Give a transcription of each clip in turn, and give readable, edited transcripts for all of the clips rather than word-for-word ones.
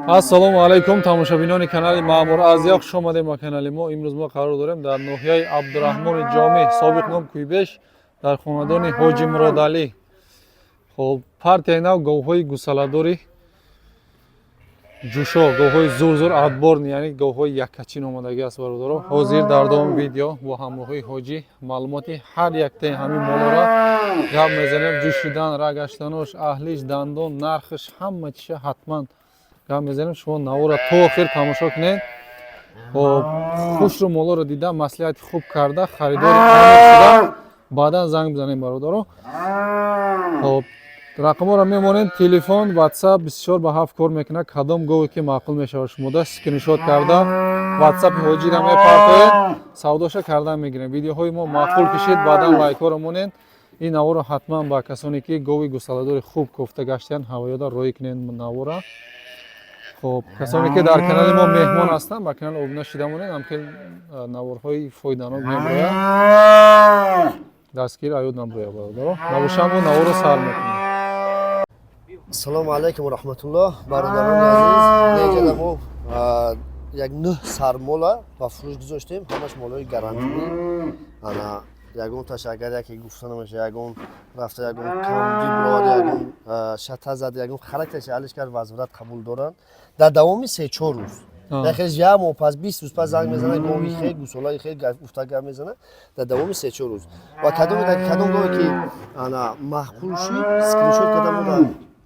Ассалому алайкум, тамошобинони канали Маъмур Азия, хуш омадем ба канали мо. Имрӯз мо қарор дорем дар ноҳияи Абдураҳмони Ҷомӣ, собиқ ном Куйбеш, дар хонадони Ҳоҷи Муродалӣ. Хоб, партияи нав говҳои гусаладори ҷӯшо, говҳои зурзур отборный, яъне говҳои яккачин омадагӣ аст, бародаро. Ҳозир дар давоми видео бо ҳамроҳии ҳоҷӣ маълумоти ҳар яктаи ҳамин молоро гап мезанем. Ҷӯшидан, рагаштанош, аҳлиш, дандон, нархш, ҳама чиша ҳатман гап мезанем. Шумо навора то охир тамошо кунед. Хоб, хушру молоро дида, маслиҳати хуб карда, харидори аниқ шуда, баъдан занг бизанем, бародаро. Хоб, рақамҳоро мемонем: телефон, WhatsApp 24 ба 7 кор мекунад. Кадом гове ки маъқул мешавад шумода, скриншот карда WhatsApp ҳоҷира мепартоед, савдоша карда мегирем. Видеоҳои мо маъқул кишид, баъдан лайкҳоро монед. Ин наворо ҳатман ба касоне ки гови гусаладори хуб кофта гаштиянд, ҳавоёда роӣ кунед навора. Хоб, касоне ки дар канали мо меҳмон ҳастанд, ба канал обуна шида монед, ҳамхел наворҳои фоиданок меброяд. Дастгир аёд наброяд, бародаро. Набошам, мо наворо сар мекунем. Ассалому алайкум ва раҳматуллоҳ, бародарони азиз. Неҷада мо як нӯҳ сар мола ба фурӯш гузоштем, ҳамаш молои гарантинӣ. Ана ягонташ агар яке гуфта намеша, ягон рафта, ягон камбудӣ буровад, ягон шата зад, ягон характерша алиш кард, возврат қабул доранд дар давоми 3-4 рӯз. Яхелш як моҳ пас, 20 рӯз пас занг мезанад, гови хел, гусолаи хел гуфта гап мезанад дар давоми 3-4 рӯз. Ва кадом гове ки ана маъқул шуд, скриншот карда мо дар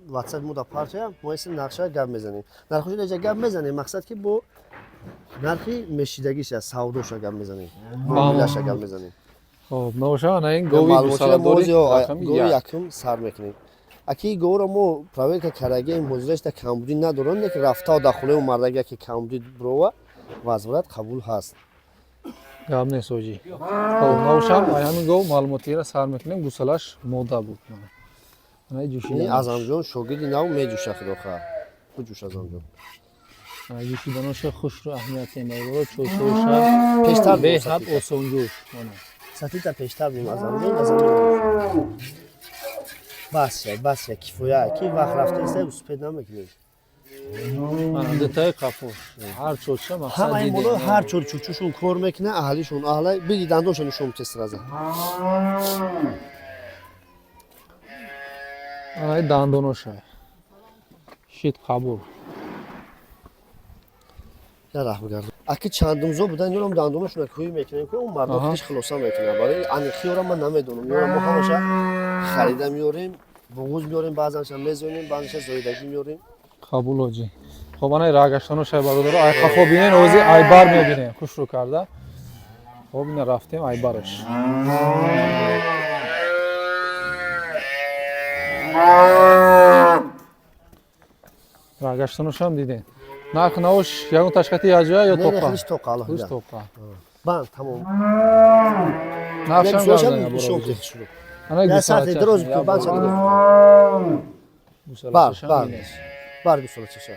WhatsApp мо дар партия, мо эси нақша гап мезанем. Нархошо инҷа гап мезанем, мақсад ки бо нархи мешидагиша, савдоша гап мезанем, муомилаша гап мезанем. Хоб, набоша, ана ин гови гусаладори рақами гови як. Якум сар мекунем. Аки говро мо проверка кардагием, ҳозирашда камбудӣ надоранд, лекин рафтау дар хонаи мардак яке камбудӣ бурова, возврат қабул ҳаст. Гап нест, ҳоҷӣ. Хоб, набошам, ай ҳамин гов маълумотиро сар мекунем. Гусалаш мода буд. Ана ҷӯшидан. Азамҷон шогирди нав меҷӯша, худоха буҷӯш, Азамҷон. Ҷӯшиданоша хушру аҳамиятем, бародаро, чӯчоша пештар беҳад осонҷӯш. Мана. Сатита пештар бим, Азамҷон, Азамҷон. Бас я, бас я, кифоя, ки вақт рафта иста, успеть намекунем. Мана дутаи қафо. Ҳар чӯча мақсад ҳамаи дидем. моло ҳар чор чӯчӯшон кор мекунад, аҳлишон аҳла, биги дандонша нишон бите сразу. Ана дандоноша. Шит қабул. Я раҳм гард. Аки чандумзо будан, ёрам дандонашона кӯй мекунем, ки он мардо худиш хулоса мекунад. Барои аниқиёра ман намедонам. Ёра мо ҳамаша харида меорем, буғуз меорем, баъзанша мезонем, баъзанша зоидагӣ меорем. Қабул, ҳоҷӣ. Хоб, ана рагаштаноша, бародаро, ай қафо бинен, ози айбар мебинем. Хушрӯ карда. Хоб, ина рафтем айбараш. Рагаштаношам дидем. Нарх навош ягон ташкати яҷоя ё Не, не, тоқа? Худиш тоқа, Худиш алоҳида. тоқа. Банд, тамом. Нархшам гап занем, Нишон бародаро. бите хушрӯ. Ана Я сати гусалача. дроз банд ша дроз. Бар, Гусалачашам бар. бинед. Бар гусолачаша.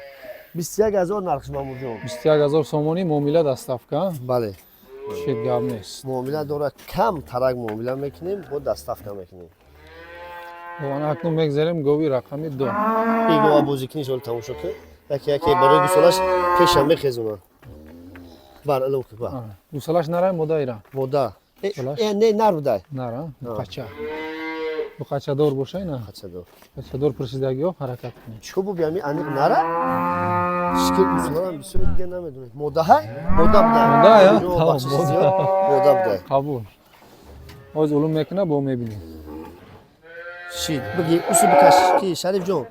21 000 нархш, Мамурҷон. 21 000 сомонӣ, муомила, доставка. Бале. Шит, гап нест. Муомила дора, кам тарак муомила мекунем, бо доставка мекунем. Ана, акнун мегзарем гови рақами ду. И гова бозикуниш ҳол тамошо кун. Яке яке барои гусолаш пеша мехезонад. Бар илм ки бар. Гусолаш нара, мода ира? Мода. Не, нар будай. Нара, буқача. Буқачадор боша ина? Буқачадор. Буқачадор пурсидагиҳо ҳаракат кунед. Чӣ бу биами аниқ нара? Шикр, гусоларам бисёр дига намедонем. Мода ҳай? Мода будай. Мода я? Мода будай. Қабул. Ҳоз улум мекуна, бо мебинем. Шид, биги, усу бикаш ки Шариф ҷон.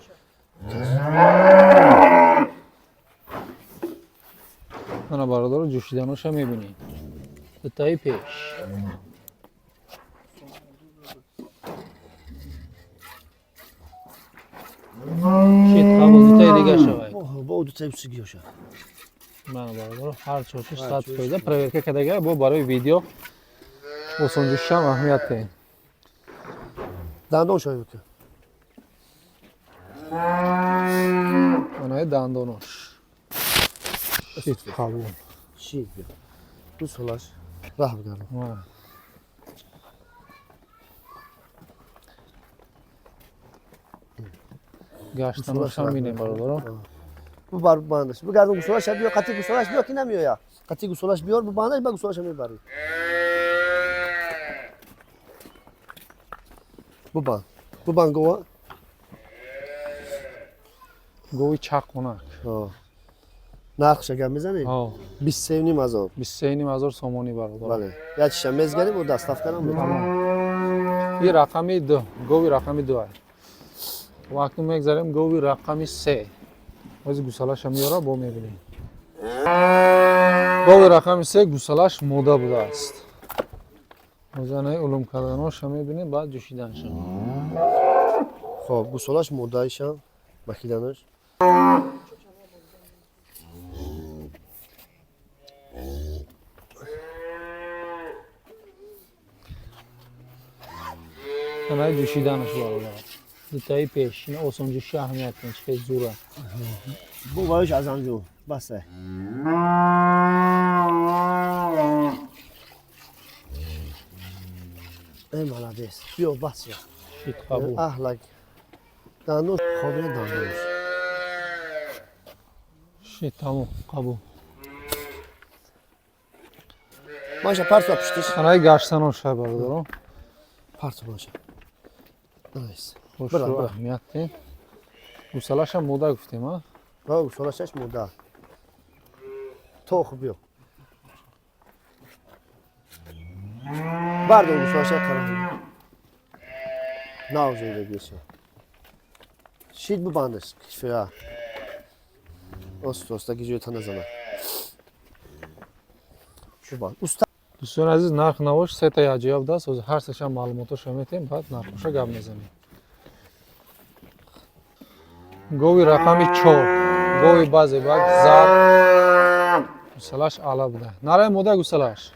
Ана, бародаро, ҷӯшиданоша мебинед. Дутаи пеш. Шид, қабул, дутаи дига шавад. Бо дутаи усигиёша. Мана, бародаро, ҳар чоршиш 100% проверка кардага, бо барои видео осонҷӯшам аҳамият диҳед. Дандон шавед. Анаи дандонош. Шид, қабул. Шид. Ду солаш. Раҳ бигардон. Гаштаношам бинем, бародаро. Бубар, бубандаш. Бигардон гусолаша биё, қати гусолаш биё ки намеоя. Қати гусолаш биёр, бубандаш, ба гусолаша мебарӣ. Бубанд. Бубанд гова. Гови чаққонак. Нархша гап мезанем? 23 500. 23 500 сомонӣ, бародар. Бале. Як чиша мезгарем, бо доставка нам метавонем. И рақами ду, гови рақами ду. Ва акнун мегзарем гови рақами се. Ҳозир гусалаша меёра, бо мебинем. Гови рақами се гусалаш мода будааст. Ҳозир анаи улум карданоша мебинем, баъд ҷӯшиданша. Хоб, гусалаш модаиша, бакиданаш. Анаи ҷӯшиданаш, бародар. Дутаи пеш, ина осонҷӯши аҳамият кунед, чӣ хел зура. Бо ваёш Азамҷон, басе. Эй, молодец. Биё, бас я. Шид, қабул. Аҳлак. Дандон, хобина дандонш. Шид, тамом, қабул. Маша парсо пуштиш. Анаи гаштаноша, бародаро. Парсо маша. Найс. Хушрӯ, аҳамият диҳед. Гусалашам мода гуфтем, а? А, гусалашаш мода. То хуб биё. Бардор гусалаша қарор. Нав зиндагиша. Шид, бубандаш кишфера. Оста оста гиҷои та назана. Бубанд. Уста. Дӯстони азиз, нарх навош сета яҷоя будааст. Ҳозир ҳар сеша маълумотоша метем, баъд нархоша гап мезанем. Гови рақами чор, гови баъзе бак зар, гусалаш ала буда. Нараи мода гусалаш?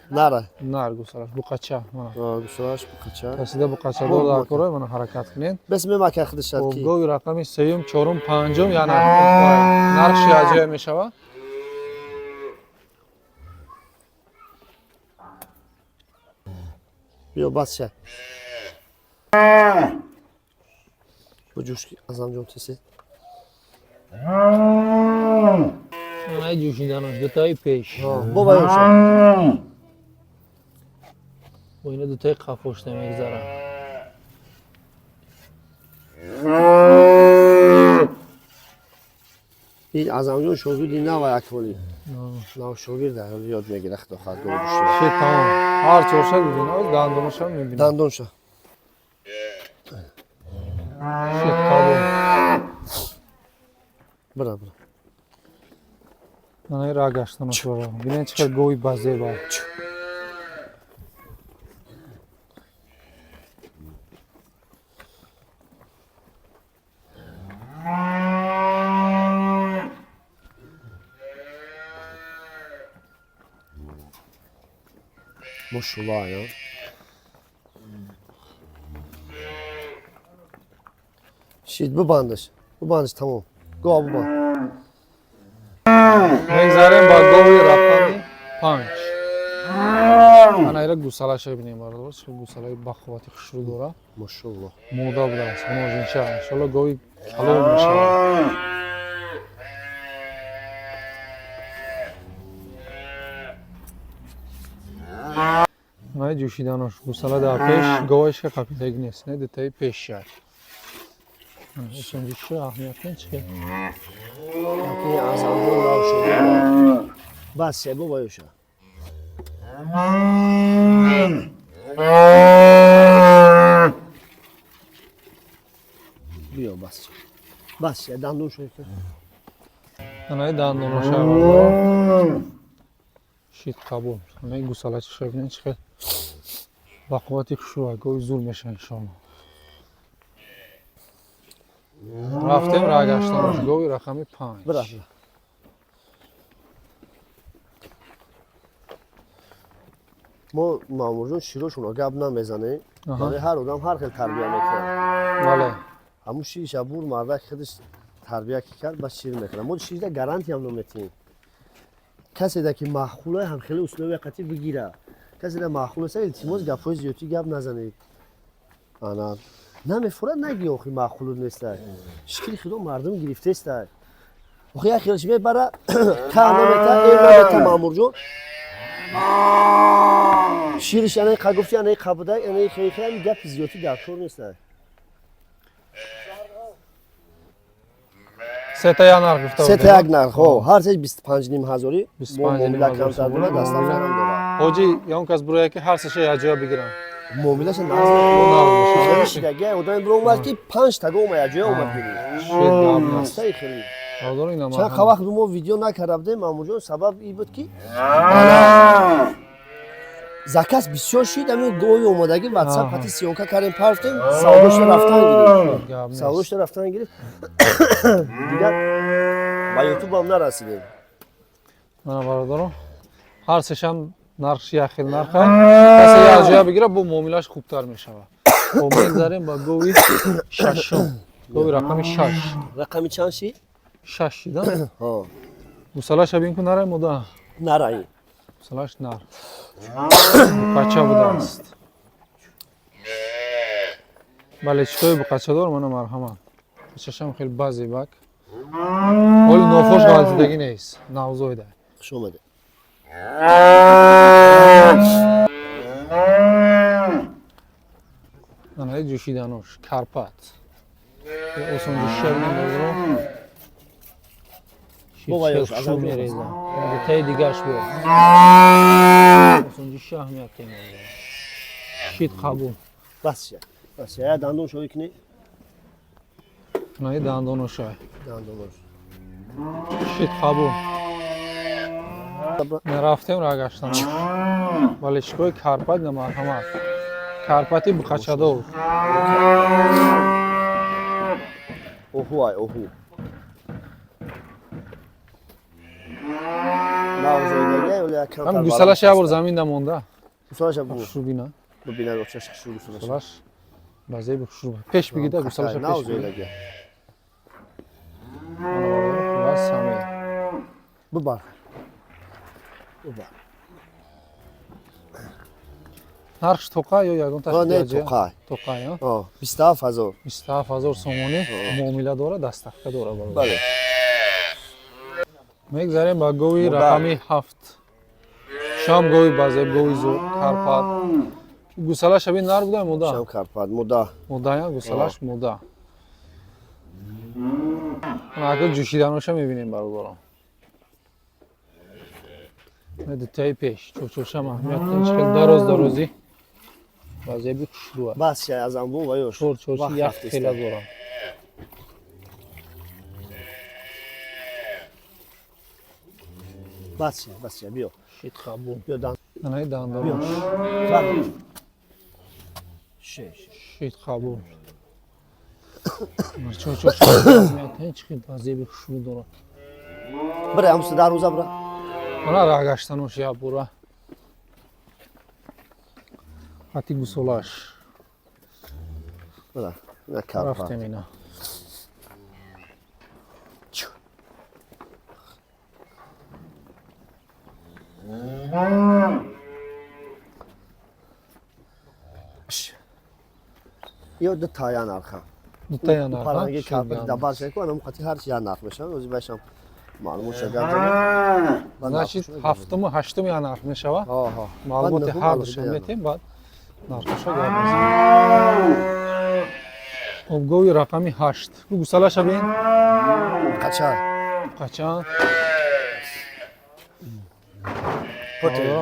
Нара. Нар гусалаш, буқача. Гусалаш буқача. Касида буқачадор дар кора, мана, ҳаракат кунед. Бес мемака худашад ки. Гови рақами сеюм, чорум, панҷум, яна нархши яҷоя мешавад. Биё, бас ша. Бо ҷӯшки Азамҷон теси. Анаи ҷӯшиданош, дутаи пеш. Бо ваёша. Бо ина дутаи қафошта мегзарад. Ин Азамҷон шогирди нава якҳоли. Нав шогирд ёд мегирад, худо хоҳад гов. Шид, тамом. Ҳар чорша бибин, оз дандоноша мебинем. Дандонша. Шид, қабул. Бира, бира. Анаи ра гаштанош, бародар. Бинед, чӣ хел гови базеба. Мошулла, я. Шид, бубандаш. Бубандаш, тамом. Гова бубанд. Мегзарем ба гови рақами 5. Ана ира гусалаша бинем, бародар, чӣ гусалаи бақуввати хушрӯ дора. Машаллоҳ. Мода будааст, муножинча. Иншалло гови калон мешавад. Ана ҷӯшиданош, гусала дар пеш, говашка қапидаги нест, не, дутаи пеш шай. Осонҷиша аҳамият не чӣ? Аз анбор нав шуда. Бас себо ваюша. Биё бас. Бас, я дандон шуд. Анаи дандоноша бародар. Шит қабул. Анаи гусалачиша бинед, чӣ хел ба қуввати хушрӯ, гови зур меша иншоалло. Рафтем рагаштанош, гови рақами 5. Бира. Мо Маъмурҷон широшонро гап намезанем. Барои ҳар одам ҳар хел тарбия мекунад. Бале. Ҳамун шириша бур, мардак худаш тарбия ки кард, бас шир мекунад. Мо ширида гарантиям наметиҳем. Каседа ки маъқулай ҳам хеле условия қатъӣ бигира. Каседа маъқул аст, илтимос, гапҳои зиёдтӣ гап назанед. Ана намефурад, наги охи маъқулу нестай. Шикри худо мардум гирифтестай. Охи як хелш мебара, ка намета, эр намета, Маъмурҷон. Шириш анаи қа гуфти, анаи қа будай, анаи хеле хеле гапи зиёдтӣ дар кор нестай. Сета як нарх гуфта будем. Сета як нарх, ҳо, ҳар сеш 25,5 ҳазорӣ. 25,5 Муомила ҳазор камтар сомонӣ. дорад, дастафкарам дорад. Ҳоҷи, ягон кас бурояд ки ҳар сеша якҷоя бигирам. Муомилаша нағз Бо нарх бошад. хеле шидаги одаме биро омад ки панҷ тага ома якҷоя омад гирифт. Шит гап нест. Ҳастаи хеле. Бародар, ина Чанд марҳамат. вақт мо видео накарда будем, Маъмурҷон, сабаб ин буд ки заказ бисёр шид, ҳамин гоҳи омадагӣ ватсап қати съёмка кардем, партем, савдошта рафтан гирифт. Гап нест. Савдошта рафтан гирифт. Дигар ба ютубам нарасидем. Мана бародаро, ҳар сешам нархш як хел нарха. Касе якҷоя бигирад, бо муомилаш хубтар мешавад. Хоб, мегзарем ба гови шашум. Гови рақами 6. Рақами чанд шид? 6 шида. Ҳо. Гусалаша бин ку, нарай мода. Нараи. Гусалаш нар. Буқача будааст. Бале, читои буқачадор, мана марҳамат. Бачашам хеле базебак. Ҳоли нофош ғалтидагӣ нест. Навзоида. Хуш омадед. Анаи ҷӯшиданош, карпат. Осон ҷӯшиша бинем, бародаро. Бо вай Шир ош, хушрӯ азам мереза. Дутаи дигаш биё. Осон ҷӯшиша аҳамият дем, бародаро. Шит қабул. Бас ша. Бас ша, я дандон шоӣ кунӣ? Анаи дандоношай. Дандонош. Шит қабул. Рафтем рагаштанош. Бале, чикои карпат, на марҳамат. Карпати буқачадор. Оҳу ай, оҳу. Навзоидаги оли як Ҳам камтар. гусалаш як бор замин монда. Гусалаша бу. Хушрӯ бина. Бубинад очаш хушрӯ гусалаша. Гусалаш базеби хушрӯ. Пеш бигида, гусалаша пеш бигида. Навзоидаги. Ана бародар, хулас ҳамин. Бубар. Бубар. Нархш тоқа ё ягон Ҳо, не, ташкилотҷия? тоқа. Тоқа, ё? Ҳо, 27 ҳазор. 27 ҳазор сомонӣ муомила дора, доставка дора, бародар. Бале. Мегзарем ба гови Модар. рақами 7. Шам гови базеб, гови зур, карпат. Гусалаш аби нар буда, мода? Шам карпат, мода. Мода, я гусалаш мода. Ана агар ҷӯшиданоша мебинем, бародарон. Дутаи пеш, чорчоршам аҳамият дорад, чӣ хел дароз дарозӣ. Базеби хушрӯ. Бас ша, аз амбо ва ёш. Чорчорчи Вақт як рафтеста. хела дорам. Бас ша, бас ша, биё. Шит қабул. Биё дан. Анаи Биё. дандонош. Бар. Ше, ше. Шит қабул. Чорчорчи аҳамият дорад, чӣ хел базеби хушрӯ дорад. Бира, ҳамсу дар рӯза бира. Ана рагаштанош як бура. Хати гусолаш. Бира. На карпат. Рафтем ина. Ё ду та я нарха. Ду та я нарха. Паранги карпат дабар шеку, анам қати ҳар чи я нарх мешавад. Ози башам маълумот шагар занем. Значит, ҳафтуму ҳаштум я нарх мешавад. Маълумоти ҳар душа метем, баъд нархоша гап мезанем. Хоб, гови рақами 8. Ку гусалаша бин. Қача. Қача.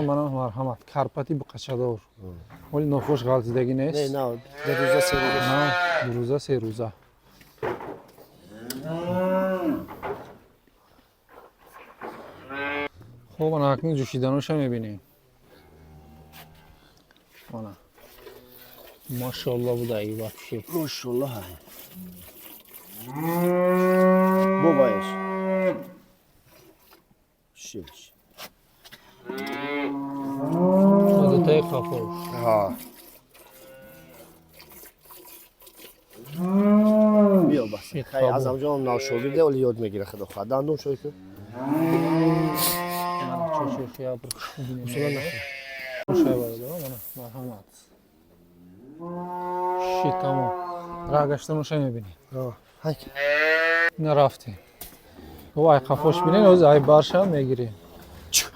Мана марҳамат, карпати буқачадор. Оли нохуш ғалтидагӣ нест? Не, на, ду рӯза се рӯза. На, ду рӯза се рӯза. Хоб, ана акнун ҷӯшиданоша мебинем. Ана. Машалло буда и вообще. Машалло. Бобаеш. Шиш. Дутаи қафош. Ҳа. Биё бас. Хай Азамҷон навшогирде, оли ёд мегира худо хоҳад. Дандон шой ку. Мана чошош я бир Усула нахӯр. Шай бародаро, мана марҳамат. Ши тамом. Раҳ гаштаноша мебинем. Ҳай. Ина рафтем. О ай қафош бинен, оз ай барша мегирем.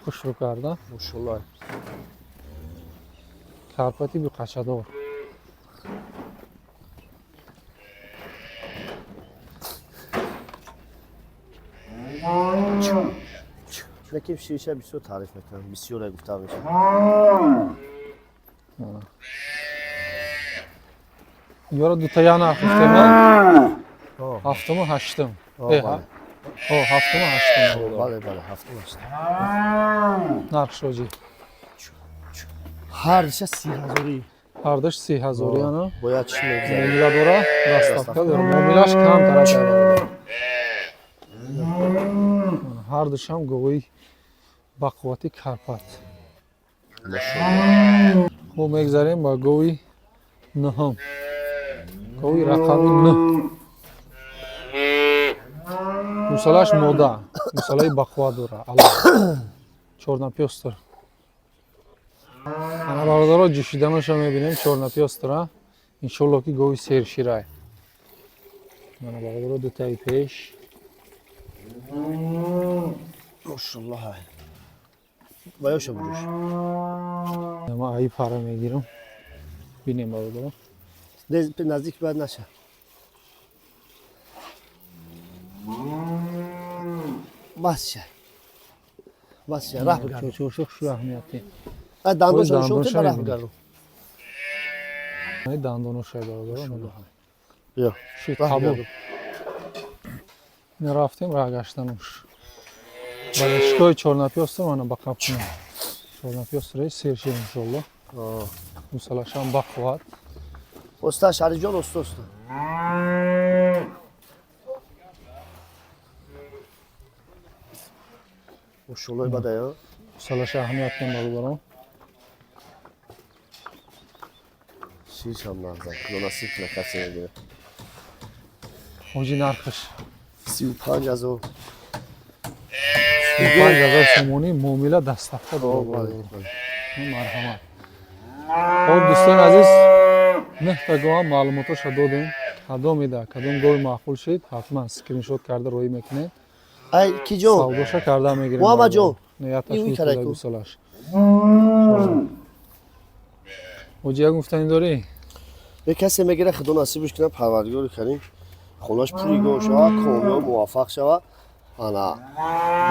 Хушрӯ карда. Машалло. Карпати биқачадор. Лекин шиша бисёр таъриф мекунам, бисёре гуфта мешавад. Ёро дута я нарх гуфтем, ҳафтуму ҳаштум. Ҳафтуму ҳаштум. Бале, бале, ҳафтуму ҳаштум. Нарх шоҷӣ. Ҳар душа 30 ҳазорӣ. Ҳар душ 30 ҳазорӣ, ана. Бояд чӣ мегузарад? Муомила дора, доставка дора. Муомилаш камтар карда. Ҳар душам говои ба қуввати карпат. Хуб, мегзарем ба гови нӯҳум. Гови рақами 9. Гусалаш мода, гусалаи бақувват дора. Ала. Чорнапёстр. Ана бародаро ҷӯшиданоша мебинем, чорнапёстра. Иншолло ки гови серширай. Мана бародаро дутаи пеш. Машалло. Ваёша буҷӯш. Ман аи пара мегирам. Бинем бародаро. Наздик бояд наша. Бас ша. Бас ша, раҳ бигардон. Чошо шу аҳамияти. Дандонша нишон бидеҳ, раҳ бигардон. Дандоноша бародаро. Биё. Ши қабул. Ина рафтем раҳ гаштануш. Балешкои чорнапёстр мана ба қаб кунам. Чорнапёстраи сершир иншолло. Гусалашам бақувват. Оста Шарифҷон, оста оста. Машаллои бада, ё. Гусалаша аҳамият кунем бародарон. Шишам нағза. Худо насиб кунад касе мегирад. Ҳоҷи нархаш 35 ҳазор. 35 ҳазор сомонӣ муомила доставка дорад. Марҳамат. Хоб, дӯстони азиз, 9 та гоҳам маълумотоша додем. Кадом ида, кадом гови маъқул шид, ҳатман скриншот карда роӣ мекунед. Ай киҷон? Савдоша карда мегирем. Муҳаммадҷон. Нияташ гусалаш. Ҳоҷи як гуфтанӣ дорӣ? Е касе мегира, худо насибаш кунад, Парвардигори Карим хонаш пури гов шава, комёб муваффақ шава. Ана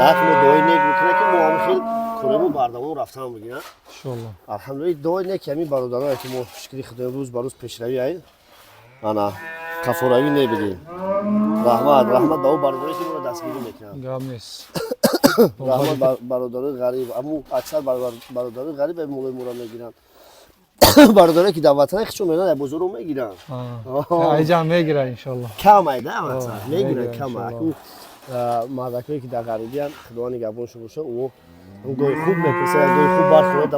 дақ мо дуои нек мекунем, ки мо ҳам хел корему бардамон рафтан бигирад. Иншолло. Алҳамдулилла, дуои нек ҳамин бародарое ки мо шукри Худо рӯз ба рӯз пешравӣ ай. Ана кафоравӣ небидем. Раҳмат, раҳмат ба ӯ бародаре ки моро дастгирӣ мекунанд. Гап нест. Раҳмат бародарои ғариб. Аммо аксар бародарои ғариб молои моро мегиранд. Бародаре ки дар ватан хичон меранд, бозоро мегиранд. Айҷа мегирад иншолло. Кам айда, аксар мегиранд, кам. Мардакое ки дар ғарибиянд, Худованд нигаҳбоншон бошад, ӯ гоҳи хуб мепурсад, гоҳи хуб бархӯрад,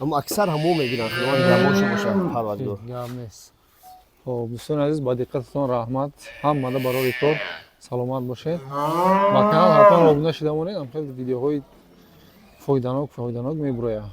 аммо аксар ҳамо мегиранд. Худованд нигаҳбоншон бошад, Парвардигор. Гап нест. Хоб, дӯстони азиз, ба диққататон раҳмат. Ҳамада барори кор саломат бошед. Ба канал ҳатман обуна шуда монед, ҳам хеле видеоҳои Фоиданок, фоиданок мебурояд.